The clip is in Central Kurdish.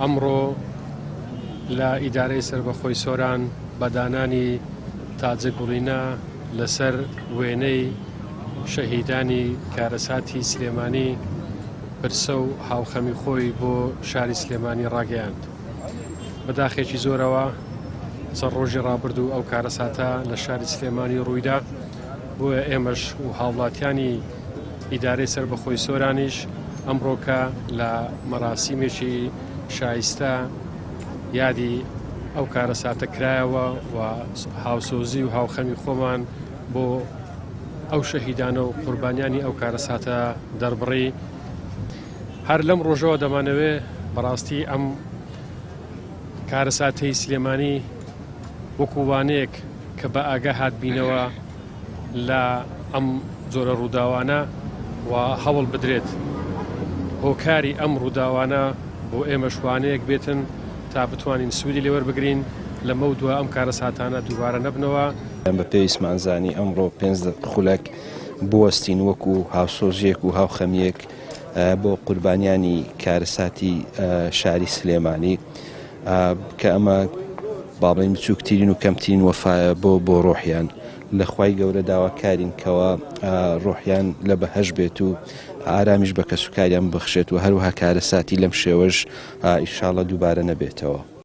ئەمڕۆ لە ئیدارەی سەربەخۆی سۆران بە دانانی تاجە گوڵینە لەسەر وێنەی شەهیدانی کارەساتی سلێمانی پرسە و هاوخەمی خۆی بۆ شاری سلێمانی ڕاگەیاند. بە داخێکی زۆرەوە چەند ڕۆژی ڕابردوو ئەو کارەساتە لە شاری سلێمانی ڕوویدا، بۆیە ئێمەش و هاوڵاتیانی ئیدارەی سەربەخۆی سۆرانیش ئەمڕۆکە لە مەراسیمێکی شایستە یادی ئەو کارەساتە کرایەوە و هاوسۆزی و هاوخەمی خۆمان بۆ ئەو شەهیدانە و قوربانیانی ئەو کارەساتە دەربڕی. هەر لەم ڕۆژەوە دەمانەوێ بەڕاستی ئەم کارەساتەی سلێمانی وەکو وانەیەک کە بە ئاگا هاتبینەوە لە ئەم جۆرە ڕووداوانە و هەوڵ بدرێت هۆکاری ئەم ڕووداوانە بۆ ئێمەش وانەیەک بێتن تا بتوانین سوودی لێ وەربگرین لەمەودوا ئەم کارەساتانە دووبارە نەبنەوە. بە پێویستمان زانی ئەمڕۆ پێنج خولەک بوەستین وەکو هاوسۆزییەک و هاوخەمییەک بۆ قوربانیانی کارەساتی شاری سلێمانی کە ئەمە با بڵێین بچووکترین و کەمترین وەفایە بۆ بۆ ڕۆحیان لە خوای گەورە داواکارین کەوا ڕۆحیان لە بەهەشت بێت و ئارامیش بە کەسوکاریان ببەخشێت و هەروەها کارەساتی لەم شێوەش ئیشاڵە دووبارە نەبێتەوە.